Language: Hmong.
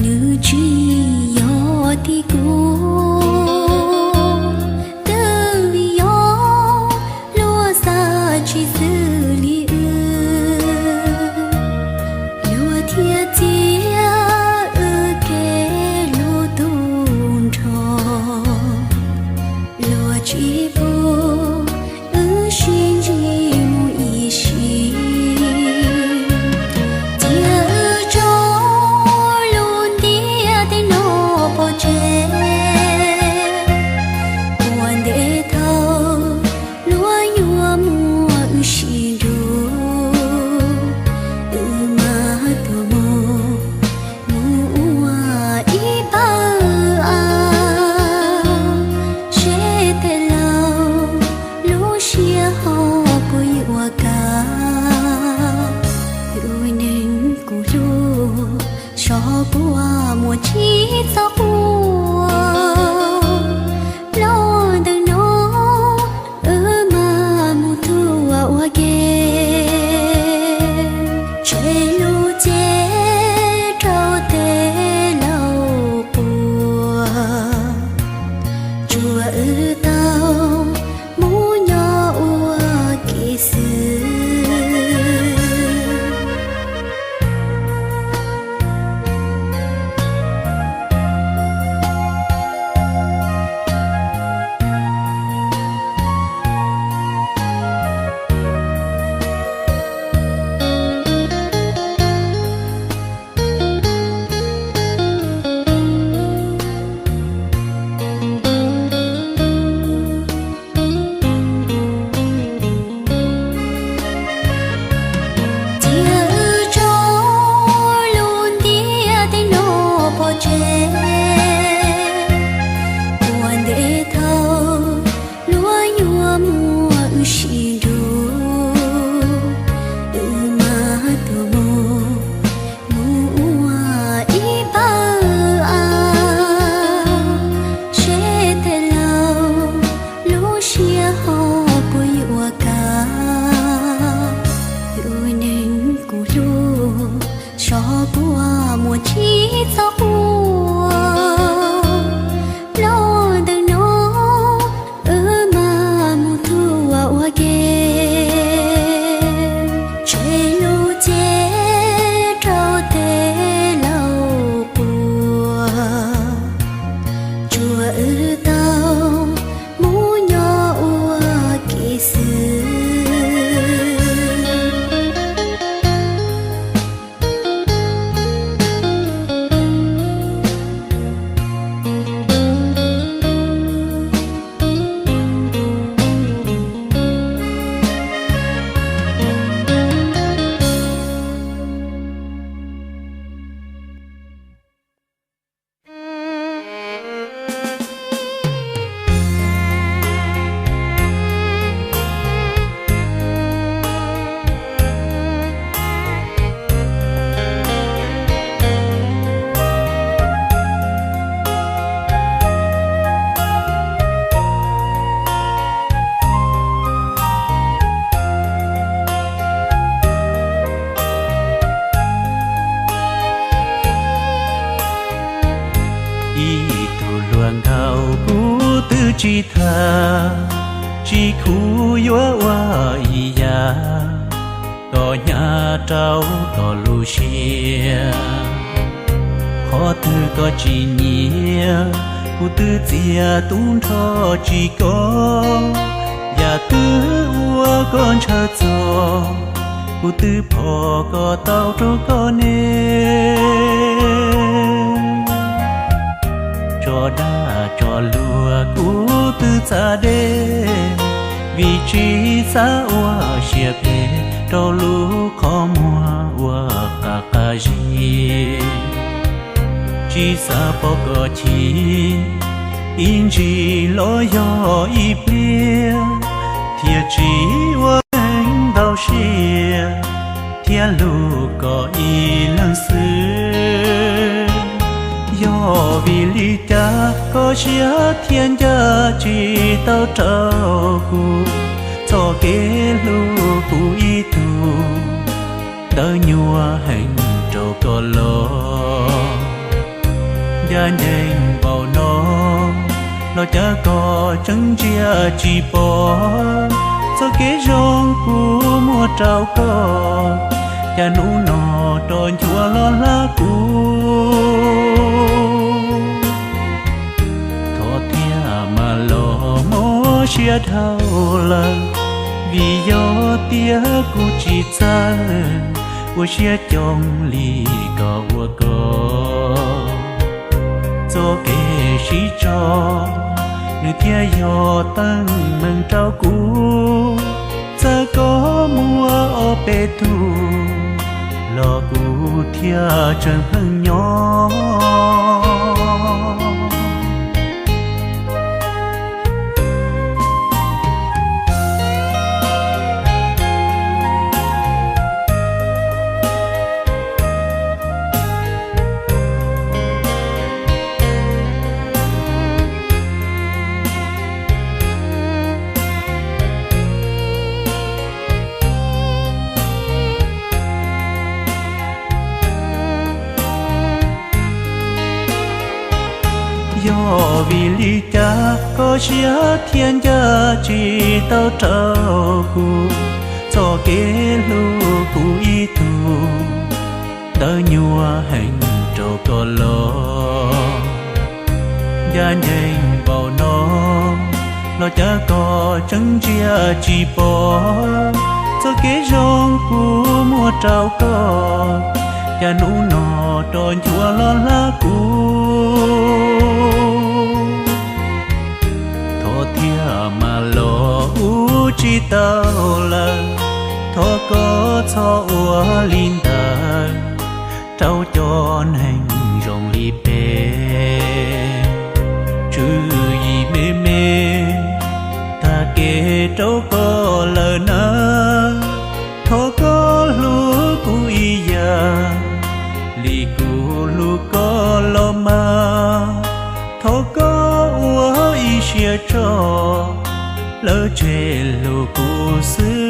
Nws tsis yog tib kuv, twb vim yog luag xav tsis xws li wb, luag thiaj txiav wb kev hlub tub nrho. Luag tsis pub wb sib ntsib mus ib sim, cia wb tso lub ntiaj teb no pov tseg. Ua ntej thaum luag yuav muab wb sib nrug, wb mam tuaj mus mus ua ib pawg av, seb tej laus lub siab ho puas yuav kam. Tus neeg kuv hlub, xyov puas muaj tsis txhob quaj, los ntawm no wb mam mus thuam ua ke, tshem lub cev rau tej laus quas, tsuav wb tau mus nyob ua ke xwb. Cia wb tso lub ntiaj teb no pov tseg, ua ntej thaum luag yuav muab wb sib nrug, wb mam tuaj mus mus ua ib pawg av, seb tej laus lub siab ho puas yuav kam. Tus neeg kuv hlub, xyov puas muaj tsis txhob quaj, los ntawm no wb mam mus thuam ua ke, tshem lub cev rau tej laus quas, tsuav wb tau mus nyob ua ke xwb. Ib tug hluas nkauj kuv twb tsis tham, tsis khuv yuav ua ib yam, koj hnyav rau koj lub siab. Qhov twg koj tsis nyiam, kuv twb txiav tub nrho tsis kov, yam twg ua koj ntshaw txog, kuv twb phom kom tau rau koj ne. Tso dag tso luag kuv twb txav deb, vim tsis xav ua siab phem rau lub qhov muag uas qab qab zib. Tsis xav pom koj chim, ib ntsis los yog ib pliag, thiaj tsis ua neeg ntau siab, thiab hlub koj ib leeg xwb. Yog vim li cas koj siab thiaj ncaj tsis tau rau kuv, txoj kev hlub kuv ib tug, ntawd nyuaj heev rau koj los. Yaj nceeg npaum no los cas koj tseem ntsia tsis pom txoj kev zoo kuv muab rau koj, cas hnub no rov nchuav los hla kuv. Thov thiaj mam los mob siab dhau lawm, vim yog tias kuv tsis txawj ua siab coob li kom ua koj. Txoj kev sib tso nws thiaj yog teeb meem rau kuv, txawm koj muaj ob peb tug los kuv thiaj tseem pheej nyob. Yog vim li cas koj siab thiaj ncaj tsis tau rau kuv, txoj kev hlub kuv ib tug ntawd nyuaj heev rau koj los. Yaj nceeg npaum no los cas koj tseem ntsia tsis pom txoj kev zoo kuv muab rau koj, cas hnub no rov nchuav los hla kuv. Thov thiaj mam los ua tsis tau lawm, thov koj txhob ua li ntawd rau cov neeg zoo li peb. Tswv yim me me tag kev rau koj lawm nawb, thov koj hlub kuv ib yam li kuv hlub koj los mas, thov koj ua ib siab tso lawv tseg hlub kuv xwb.